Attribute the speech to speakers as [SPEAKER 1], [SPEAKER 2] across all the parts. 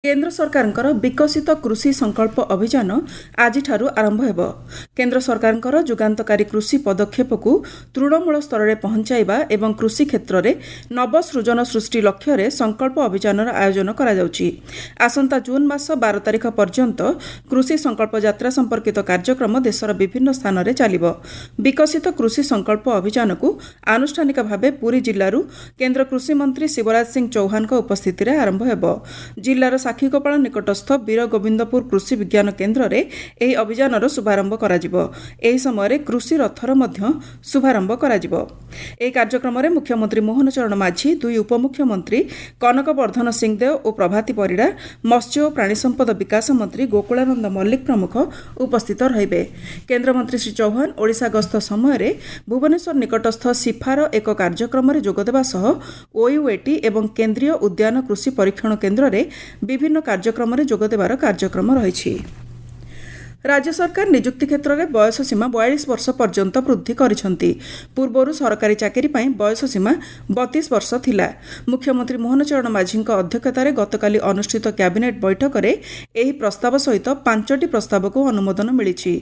[SPEAKER 1] କେନ୍ଦ୍ର ସରକାରଙ୍କର ବିକଶିତ କୃଷି ସଂକଳ୍ପ ଅଭିଯାନ ଆଜିଠାରୁ ଆରମ୍ଭ ହେବ। କେନ୍ଦ୍ର ସରକାରଙ୍କର ଯୁଗାନ୍ତକାରୀ କୃଷି ପଦକ୍ଷେପକୁ ତୃଣମୂଳ ସ୍ତରରେ ପହଞ୍ଚାଇବା ଏବଂ କୃଷି କ୍ଷେତ୍ରରେ ନବସୃଜନ ସୃଷ୍ଟି ଲକ୍ଷ୍ୟରେ ସଂକଳ୍ପ ଅଭିଯାନର ଆୟୋଜନ କରାଯାଉଛି। ଆସନ୍ତା ଜୁନ୍ ମାସ 12 ତାରିଖ ପର୍ଯ୍ୟନ୍ତ କୃଷି ସଂକଳ୍ପ ଯାତ୍ରା ସମ୍ପର୍କିତ କାର୍ଯ୍ୟକ୍ରମ ଦେଶର ବିଭିନ୍ନ ସ୍ଥାନରେ ଚାଲିବ। ବିକଶିତ କୃଷି ସଂକଳ୍ପ ଅଭିଯାନକୁ ଆନୁଷ୍ଠାନିକ ଭାବେ ପୁରୀ ଜିଲ୍ଲାରୁ କେନ୍ଦ୍ର କୃଷିମନ୍ତ୍ରୀ ଶିବରାଜ ସିଂ ଚୌହାନଙ୍କ ଉପସ୍ଥିତିରେ ଆରମ୍ଭ ହେବ। ଜିଲ୍ଲାର ସାକ୍ଷୀଗୋପାଳ ନିକଟସ୍ଥ ବୀରଗୋବିନ୍ଦପୁର କୃଷି ବିଜ୍ଞାନ କେନ୍ଦ୍ରରେ ଏହି ଅଭିଯାନର ଶୁଭାରମ୍ଭ କରାଯିବ। ଏହି ସମୟରେ କୃଷି ରଥର ମଧ୍ୟ ଶୁଭାରମ୍ଭ କରାଯିବ। ଏହି କାର୍ଯ୍ୟକ୍ରମରେ ମୁଖ୍ୟମନ୍ତ୍ରୀ ମୋହନ ଚରଣ ମାଝୀ, ଦୁଇ ଉପମୁଖ୍ୟମନ୍ତ୍ରୀ କନକ ବର୍ଦ୍ଧନ ସିଂଦେଓ ଓ ପ୍ରଭାତୀ ପରିଡ଼ା, ମତ୍ସ୍ୟ ଓ ପ୍ରାଣୀ ସମ୍ପଦ ବିକାଶ ମନ୍ତ୍ରୀ ଗୋକୁଳାନନ୍ଦ ମଲ୍ଲିକ ପ୍ରମୁଖ ଉପସ୍ଥିତ ରହିବେ। କେନ୍ଦ୍ରମନ୍ତ୍ରୀ ଶ୍ରୀ ଚୌହାନ ଓଡ଼ିଶା ଗସ୍ତ ସମୟରେ ଭୁବନେଶ୍ୱର ନିକଟସ୍ଥ ସିଫାର ଏକ କାର୍ଯ୍ୟକ୍ରମରେ ଯୋଗଦେବା ସହ ଓୟୁଏଟି ଏବଂ କେନ୍ଦ୍ରୀୟ ଉଦ୍ୟାନ କୃଷି ପରୀକ୍ଷଣ କେନ୍ଦ୍ରରେ ବିଭିନ୍ନ କାର୍ଯ୍ୟକ୍ରମରେ ଯୋଗଦେବାର କାର୍ଯ୍ୟକ୍ରମ ରହିଛି। ରାଜ୍ୟ ସରକାର ନିଯୁକ୍ତି କ୍ଷେତ୍ରରେ ବୟସ ସୀମା 42 ବର୍ଷ ପର୍ଯ୍ୟନ୍ତ ବୃଦ୍ଧି କରିଛନ୍ତି। ପୂର୍ବରୁ ସରକାରୀ ଚାକିରି ପାଇଁ ବୟସ ସୀମା 32 ବର୍ଷ ଥିଲା। ମୁଖ୍ୟମନ୍ତ୍ରୀ ମୋହନ ଚରଣ ମାଝୀଙ୍କ ଅଧ୍ୟକ୍ଷତାରେ ଗତକାଲି ଅନୁଷ୍ଠିତ କ୍ୟାବିନେଟ୍ ବୈଠକରେ ଏହି ପ୍ରସ୍ତାବ ସହିତ 5ଟି ପ୍ରସ୍ତାବକୁ ଅନୁମୋଦନ ମିଳିଛି।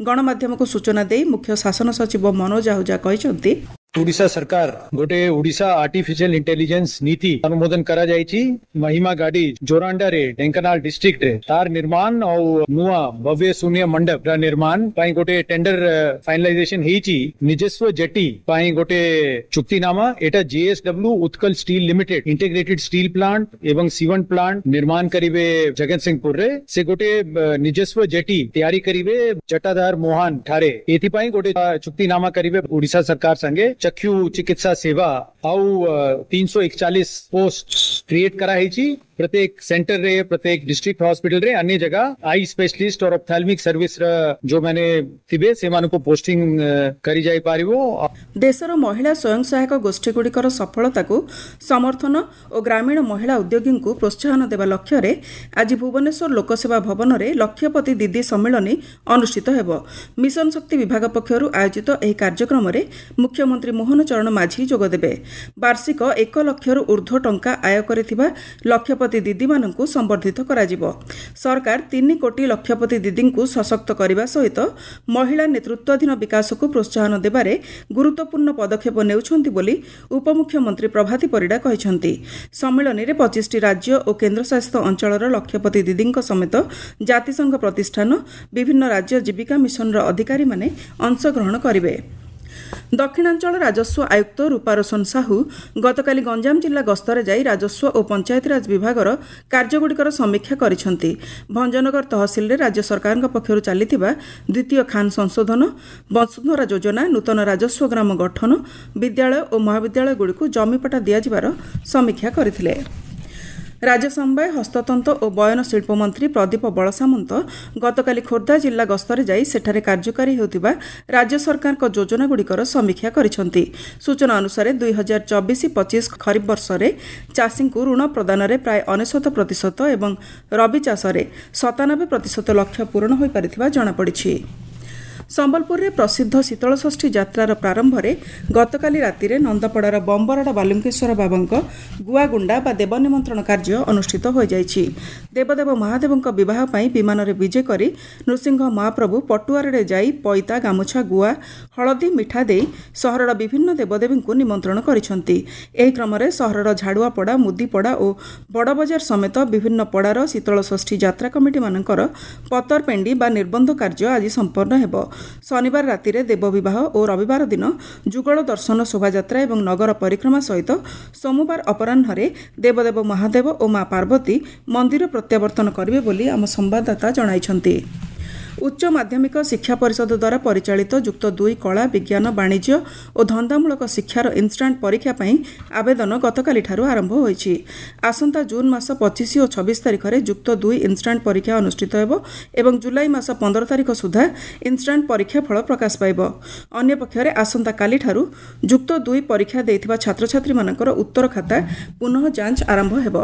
[SPEAKER 1] ଗଣମାଧ୍ୟମକୁ ସୂଚନା ଦେଇ ମୁଖ୍ୟ ଶାସନ ସଚିବ ମନୋଜ ଆହୁଜା କହିଛନ୍ତି,
[SPEAKER 2] ଓଡ଼ିଶା ସରକାର ଗୋଟେ ଓଡ଼ିଶା ଆର୍ଟିଫିସିଆଲ ଇଣ୍ଟେଲିଜେନ୍ସ ନୀତି ଅନୁମୋଦନ କରାଯାଇଛି। ମହିମା ଗାଡି ଜୋରାଣ୍ଡାରେ ଢେଙ୍କାନାଳ ଡିଷ୍ଟ୍ରିକ୍ଟରେ ତାର ନିର୍ମାଣ ଆଉ ନୂଆ ଭବ୍ୟ ଶୂନ୍ୟ ମଣ୍ଡପ ନିର୍ମାଣ ପାଇଁ ଗୋଟେ ଟେଣ୍ଡର ଫାଇନାଲାଇଜେସନ ହେଇଛି। ନିଜସ୍ୱ ଜେଟି ପାଇଁ ଗୋଟେ ଚୁକ୍ତିନାମା, ଏଟା JSW Utkal steel limited integrated steel plant ଏବଂ ସିମେଣ୍ଟ ପ୍ଲାଣ୍ଟ ନିର୍ମାଣ କରିବେ ଜଗତସିଂହପୁରରେ। ସେ ଗୋଟେ ନିଜସ୍ୱ ଜେଟି ତିଆରି କରିବେ ଜଟାଧାର ମୋହାନ ଠାରେ, ଏଥିପାଇଁ ଗୋଟେ ଚୁକ୍ତିନାମା କରିବେ ଓଡ଼ିଶା ସରକାର ସାଙ୍ଗେ। ଚକ୍ଷୁ ଚିକିତ୍ସା ସେବା ଆଉ 341 ପୋଷ୍ଟ କ୍ରିଏଟ କରାହେଇଛି ପ୍ରତ୍ୟେକ ସେଣ୍ଟରରେ, ପ୍ରତ୍ୟେକ ଡିଷ୍ଟ୍ରିକ୍ଟ ହସ୍ପିଟାଲରେ, ଅନ୍ୟ ଜାଗା I specialist और ऑप्थेल्मिक सर्विस ଯୋଉମାନେ ଥିବେ ସେମାନଙ୍କୁ ପୋଷ୍ଟିଂ କରି ଯାଇ ପାରିବ।
[SPEAKER 1] ଦେଶର ମହିଳା ସ୍ୱୟଂ ସହାୟକ ଗୋଷ୍ଠୀଗୁଡ଼ିକର ସଫଳତାକୁ ସମର୍ଥନ ଓ ଗ୍ରାମୀଣ ମହିଳା ଉଦ୍ୟୋଗୀଙ୍କୁ ପ୍ରୋତ୍ସାହନ ଦେବା ଲକ୍ଷ୍ୟରେ ଆଜି ଭୁବନେଶ୍ୱର ଲୋକସେବା ଭବନରେ ଲକ୍ଷପତି ଦିଦି ସମ୍ମିଳନୀ ଅନୁଷ୍ଠିତ ହେବ। ମିଶନ ଶକ୍ତି ବିଭାଗ ପକ୍ଷରୁ ଆୟୋଜିତ ଏହି କାର୍ଯ୍ୟକ୍ରମରେ ମୁଖ୍ୟମନ୍ତ୍ରୀ ମୋହନ ଚରଣ ମାଝୀ ଯୋଗଦେବେ। ବାର୍ଷିକ 1 ଲକ୍ଷରୁ ଉର୍ଦ୍ଧ୍ୱ ଟଙ୍କା ଆୟ କରିଥିବା ଲକ୍ଷପତି ଦିଦିମାନଙ୍କୁ ସମ୍ବର୍ଦ୍ଧିତ କରାଯିବ। ସରକାର 3 କୋଟି ଲକ୍ଷପତି ଦିଦିଙ୍କୁ ସଶକ୍ତ କରିବା ସହିତ ମହିଳା ନେତୃତ୍ୱାଧୀନ ବିକାଶକୁ ପ୍ରୋତ୍ସାହନ ଦେବାରେ ଗୁରୁତ୍ୱପୂର୍ଣ୍ଣ ପଦକ୍ଷେପ ନେଉଛନ୍ତି ବୋଲି ଉପମୁଖ୍ୟମନ୍ତ୍ରୀ ପ୍ରଭାତୀ ପରିଡ଼ା କହିଛନ୍ତି। ସମ୍ମିଳନୀରେ 25ଟି ରାଜ୍ୟ ଓ କେନ୍ଦ୍ରଶାସିତ ଅଞ୍ଚଳର ଲକ୍ଷପତି ଦିଦିଙ୍କ ସମେତ ଜାତିସଂଘ ପ୍ରତିଷ୍ଠାନ, ବିଭିନ୍ନ ରାଜ୍ୟ ଜୀବିକା ମିଶନର ଅଧିକାରୀମାନେ ଅଂଶଗ୍ରହଣ କରିବେ। ଦକ୍ଷିଣାଞ୍ଚଳ ରାଜସ୍ୱ ଆୟୁକ୍ତ ରୂପାରୋଶନ ସାହୁ ଗତକାଲି ଗଞ୍ଜାମ ଜିଲ୍ଲା ଗସ୍ତରେ ଯାଇ ରାଜସ୍ୱ ଓ ପଞ୍ଚାୟତିରାଜ ବିଭାଗର କାର୍ଯ୍ୟଗୁଡ଼ିକର ସମୀକ୍ଷା କରିଛନ୍ତି। ଭଞ୍ଜନଗର ତହସିଲରେ ରାଜ୍ୟ ସରକାରଙ୍କ ପକ୍ଷରୁ ଚାଲିଥିବା ଦ୍ୱିତୀୟ ଖାନ ସଂଶୋଧନ, ବସୁନ୍ଧରା ଯୋଜନା, ନୂତନ ରାଜସ୍ୱ ଗ୍ରାମ ଗଠନ, ବିଦ୍ୟାଳୟ ଓ ମହାବିଦ୍ୟାଳୟଗୁଡ଼ିକୁ ଜମିପଟ୍ଟା ଦିଆଯିବାର ସମୀକ୍ଷା କରିଥିଲେ। ରାଜ୍ୟ ସମବାୟ, ହସ୍ତତନ୍ତ ଓ ବୟନ ଶିଳ୍ପ ମନ୍ତ୍ରୀ ପ୍ରଦୀପ ବଳସାମନ୍ତ ଗତକାଲି ଖୋର୍ଦ୍ଧା ଜିଲ୍ଲା ଗସ୍ତରେ ଯାଇ ସେଠାରେ କାର୍ଯ୍ୟକାରୀ ହେଉଥିବା ରାଜ୍ୟ ସରକାରଙ୍କ ଯୋଜନାଗୁଡ଼ିକର ସମୀକ୍ଷା କରିଛନ୍ତି। ସୂଚନା ଅନୁସାରେ 2024-25 ଖରିଫ ବର୍ଷରେ ଚାଷୀଙ୍କୁ ଋଣ ପ୍ରଦାନରେ ପ୍ରାୟ 99% ଏବଂ ରବି ଚାଷରେ 97% ଲକ୍ଷ୍ୟ ପୂରଣ ହୋଇପାରିଥିବା ଜଣାପଡ଼ିଛି। ସମ୍ବଲପୁରରେ ପ୍ରସିଦ୍ଧ ଶୀତଳଷଷ୍ଠୀ ଯାତ୍ରାର ପ୍ରାରମ୍ଭରେ ଗତକାଲି ରାତିରେ ନନ୍ଦପଡ଼ାର ବମ୍ବରଡ଼ା ବାଲୁଙ୍କେଶ୍ୱର ବାବାଙ୍କ ଗୁଆଗୁଣ୍ଡା ବା ଦେବ ନିମନ୍ତ୍ରଣ କାର୍ଯ୍ୟ ଅନୁଷ୍ଠିତ ହୋଇଯାଇଛି। ଦେବଦେବ ମହାଦେବଙ୍କ ବିବାହ ପାଇଁ ବିମାନରେ ବିଜେ କରି ନୃସିଂହ ମହାପ୍ରଭୁ ପଟୁଆରରେ ଯାଇ ପଇତା, ଗାମୁଛା, ଗୁଆ, ହଳଦୀ, ମିଠା ଦେଇ ସହରର ବିଭିନ୍ନ ଦେବଦେବୀଙ୍କୁ ନିମନ୍ତ୍ରଣ କରିଛନ୍ତି। ଏହି କ୍ରମରେ ସହରର ଝାଡ଼ୁଆପଡ଼ା, ମୁଦିପଡ଼ା ଓ ବଡ଼ବଜାର ସମେତ ବିଭିନ୍ନ ପଡ଼ାର ଶୀତଳଷଷ୍ଠୀ ଯାତ୍ରା କମିଟିମାନଙ୍କର ପତରପେଣ୍ଡି ବା ନିର୍ବନ୍ଧ କାର୍ଯ୍ୟ ଆଜି ସମ୍ପନ୍ନ ହେବ। ଶନିବାର ରାତିରେ ଦେବବିବାହ ଓ ରବିବାର ଦିନ ଯୁଗଳ ଦର୍ଶନ ଶୋଭାଯାତ୍ରା ଏବଂ ନଗର ପରିକ୍ରମା ସହିତ ସୋମବାର ଅପରାହ୍ନରେ ଦେବଦେବ ମହାଦେବ ଓ ମା ପାର୍ବତୀ ମନ୍ଦିର ପ୍ରତ୍ୟାବର୍ତ୍ତନ କରିବେ ବୋଲି ଆମ ସମ୍ବାଦଦାତା ଜଣାଇଛନ୍ତି। ଉଚ୍ଚ ମାଧ୍ୟମିକ ଶିକ୍ଷା ପରିଷଦ ଦ୍ୱାରା ପରିଚାଳିତ ଯୁକ୍ତ 2 କଳା, ବିଜ୍ଞାନ, ବାଣିଜ୍ୟ ଓ ଧନ୍ଦାମୂଳକ ଶିକ୍ଷାର ଇନ୍ଷ୍ଟାଣ୍ଟ ପରୀକ୍ଷା ପାଇଁ ଆବେଦନ ଗତକାଲିଠାରୁ ଆରମ୍ଭ ହୋଇଛି। ଆସନ୍ତା ଜୁନ୍ ମାସ 25 ଓ 26 ତାରିଖରେ ଯୁକ୍ତ 2 ଇନ୍ଷ୍ଟାଣ୍ଟ ପରୀକ୍ଷା ଅନୁଷ୍ଠିତ ହେବ ଏବଂ ଜୁଲାଇ ମାସ 15 ତାରିଖ ସୁଦ୍ଧା ଇନ୍ଷ୍ଟାଣ୍ଟ ପରୀକ୍ଷା ଫଳ ପ୍ରକାଶ ପାଇବ। ଅନ୍ୟପକ୍ଷରେ ଆସନ୍ତାକାଲିଠାରୁ ଯୁକ୍ତ 2 ପରୀକ୍ଷା ଦେଇଥିବା ଛାତ୍ରଛାତ୍ରୀମାନଙ୍କର ଉତ୍ତର ଖାତା ପୁନଃ ଯାଞ୍ଚ ଆରମ୍ଭ ହେବ।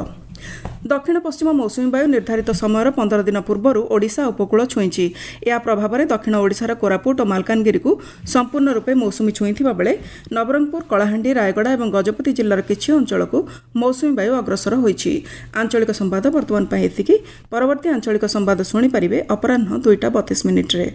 [SPEAKER 1] ଦକ୍ଷିଣ ପଶ୍ଚିମ ମୌସୁମୀ ବାୟୁ ନିର୍ଦ୍ଧାରିତ ସମୟର 15 ଦିନ ପୂର୍ବରୁ ଓଡ଼ିଶା ଉପକୂଳ ଛୁଇଁଛି। ଏହା ପ୍ରଭାବରେ ଦକ୍ଷିଣ ଓଡ଼ିଶାର କୋରାପୁଟ ଓ ମାଲକାନଗିରିକୁ ସମ୍ପୂର୍ଣ୍ଣ ରୂପେ ମୌସୁମୀ ଛୁଇଁଥିବା ବେଳେ ନବରଙ୍ଗପୁର, କଳାହାଣ୍ଡି, ରାୟଗଡ଼ା ଏବଂ ଗଜପତି ଜିଲ୍ଲାର କିଛି ଅଞ୍ଚଳକୁ ମୌସୁମୀ ବାୟୁ ଅଗ୍ରସର ହୋଇଛି। ଆଞ୍ଚଳିକ ସମ୍ବାଦ ବର୍ତ୍ତମାନ ପାଇଁ ଏତିକି। ପରବର୍ତ୍ତୀ ଆଞ୍ଚଳିକ ସମ୍ବାଦ ଶୁଣିପାରିବେ ଅପରାହ୍ନ 2ଟା 32 ମିନିଟ୍ରେ।